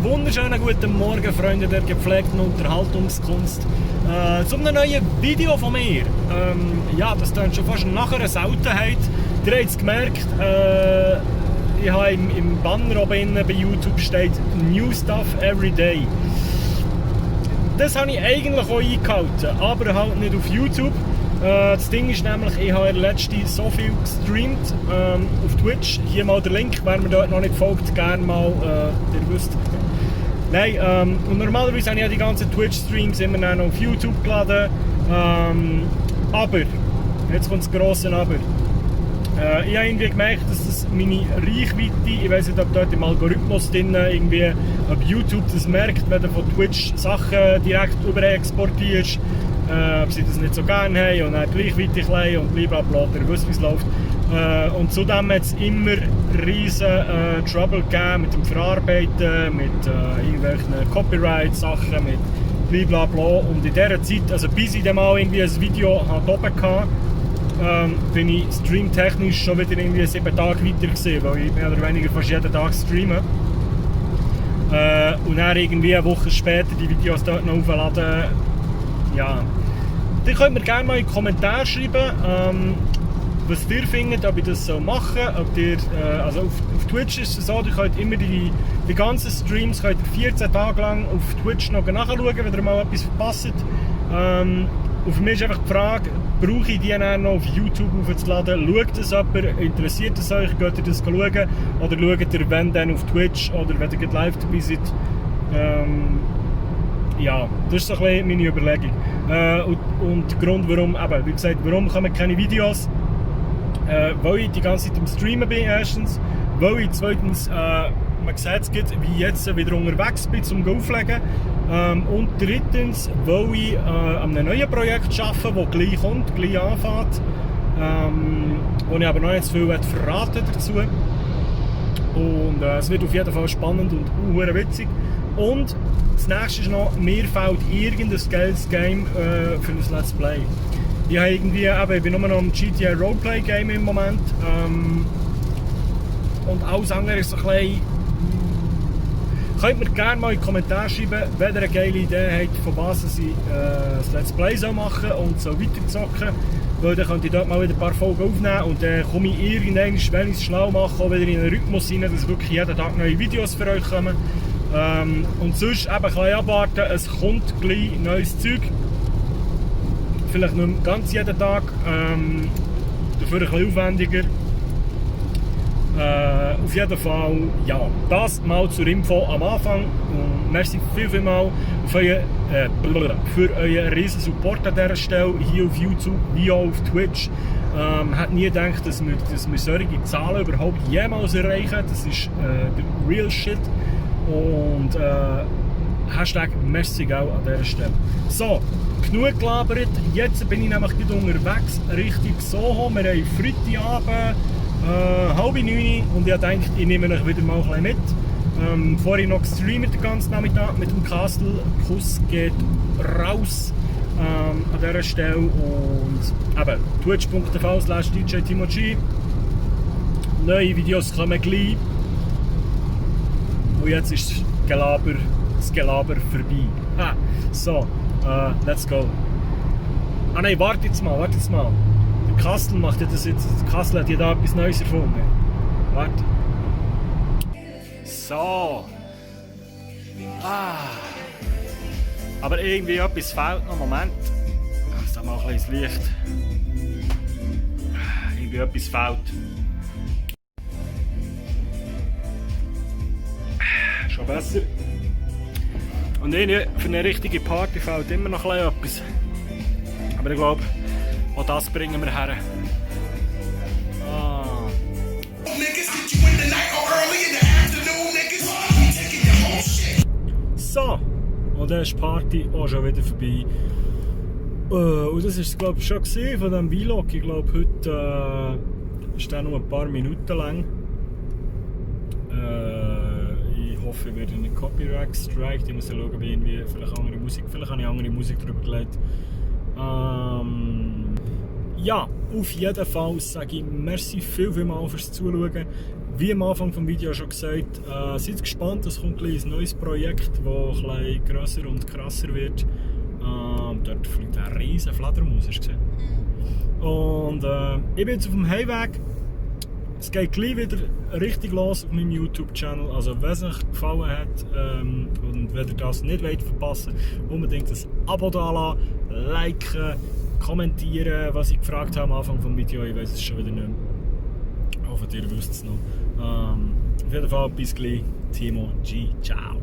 wunderschönen guten Morgen, Freunde der gepflegten Unterhaltungskunst. Zu einem neuen Video von mir. Ja, das klingt schon fast nach einer Seltenheit. Ihr habt es gemerkt, ich habe im Banner oben bei YouTube steht «New Stuff Every Day». Das habe ich eigentlich auch eingehalten, aber halt nicht auf YouTube. Das Ding ist nämlich, ich habe letztens so viel gestreamt auf Twitch. Hier mal der Link, wer mir dort noch nicht folgt, gerne mal, ihr wisst. Nein, und normalerweise habe ich ja die ganzen Twitch-Streams immer noch auf YouTube geladen. Aber, jetzt kommt das grosse Aber. Ich habe irgendwie gemerkt, dass das meine Reichweite, ich weiß nicht, ob dort im Algorithmus drin irgendwie, ob YouTube das merkt, wenn du von Twitch Sachen direkt überexportierst, ob sie das nicht so gerne haben und dann die Reichweite klein und blablabla, ihr wisst, wie es läuft. Und zudem hat es immer riesen Trouble gegeben mit dem Verarbeiten, mit irgendwelchen Copyright-Sachen, mit blablabla. Und in dieser Zeit, also bis ich dann mal irgendwie ein Video oben hatte, bin ich streamtechnisch schon wieder irgendwie 7 Tage weiter gewesen, weil ich mehr oder weniger fast jeden Tag streame. Und dann irgendwie eine Woche später die Videos dort noch aufladen. Ja. Ihr könnt mir gerne mal in die Kommentare schreiben, was ihr findet, ob ich das so mache. Ob ihr, also auf Twitch ist es so, ihr könnt immer die ganzen Streams könnt ihr 14 Tage lang auf Twitch noch nachschauen, wenn ihr mal etwas verpasst. Und für mich ist einfach die Frage, brauche ich die dann noch auf YouTube aufzuladen? Schaut das jemand? Interessiert es euch? Geht ihr das schauen? Oder schaut ihr, wenn dann auf Twitch oder wenn ihr live dabei seid? Ja, das ist so ein bisschen meine Überlegung. Und der Grund, warum, eben, wie gesagt, warum kommen keine Videos? Weil ich die ganze Zeit am Streamen bin, erstens. Weil ich zweitens, man sieht es, wie jetzt wieder unterwegs bin, zum Auflegen. Und drittens, weil ich an einem neuen Projekt arbeite, das gleich kommt, gleich anfängt. Wo ich aber noch nicht zu viel verraten dazu. Und es wird auf jeden Fall spannend und witzig. Und das nächste ist noch, mir fehlt irgendein geiles Game für ein Let's Play. Ich habe irgendwie, ich bin nur noch im GTA Roleplay Game im Moment. Und alles andere ist so ein bisschen. Könnt mir gerne mal in die Kommentare schreiben, wenn ihr eine geile Idee habt, von was ich ein Let's Play machen soll und so weiterzocken. Weil dann könnt ihr dort mal wieder ein paar Folgen aufnehmen und dann komme ich irgendwann, wenn ich es schlau mache, auch wieder in einen Rhythmus rein, dass wirklich jeden Tag neue Videos für euch kommen. Und sonst eben kann ich abwarten, es kommt gleich neues Zeug. Vielleicht nicht ganz jeden Tag, dafür ein bisschen aufwendiger. Auf jeden Fall, ja, das mal zur Info am Anfang. Und merci vielmals für euren riesen Support an dieser Stelle, hier auf YouTube wie auch auf Twitch. Ich hätte nie gedacht, dass wir solche Zahlen überhaupt jemals erreichen. Das ist der real shit. Und Hashtag merci auch an dieser Stelle. So, genug gelabert. Jetzt bin ich nämlich unterwegs Richtung Soho. Wir haben Freitagabend, 8:30 und ich dachte, ich nehme euch wieder mal ein bisschen mit. Vorhin noch gestreamt den ganzen Nachmittag mit dem Castle. Kuss geht raus an dieser Stelle. Und eben twitch.tv/DJ-Timo-G. Neue Videos kommen gleich. Und jetzt ist das Gelaber vorbei. So, let's go. Ah nein, warte jetzt mal. Der Kastel macht ja das jetzt. Der Kastel hat ja da etwas Neues erfunden. Warte. So. Aber irgendwie etwas fehlt noch. Moment. Ich sag mal ein bisschen das Licht. Irgendwie etwas fehlt. Schon besser. Und für eine richtige Party fehlt immer noch etwas. Aber ich glaube, auch das bringen wir her. So, und dann ist die Party auch schon wieder vorbei. Und das war es, glaube ich, schon von diesem Vlog. Ich glaube, heute ist der nur ein paar Minuten lang. Ich hoffe, ich werde nicht Copyright strikt. Ich muss ja schauen, wie irgendwie vielleicht andere Musik. Vielleicht habe ich andere Musik drüber gelegt. Ja, auf jeden Fall sage ich merci vielmals fürs Zuschauen. Wie am Anfang des Videos schon gesagt, seid gespannt, es kommt gleich ein neues Projekt, das ein grösser und krasser wird. Dort fliegt eine riesige Fledermaus, hast du gesehen? Und ich bin jetzt auf dem Heimweg. Es geht gleich wieder richtig los auf meinem YouTube-Channel. Also wenn es euch gefallen hat und wenn ihr das nicht verpassen wollt, unbedingt ein Abo da lassen, liken, kommentieren, was ich gefragt habe am Anfang des Videos. Ich weiß es schon wieder nicht mehr. Ich hoffe, ihr wisst es noch. Auf jeden Fall bis gleich. Timo G. Ciao.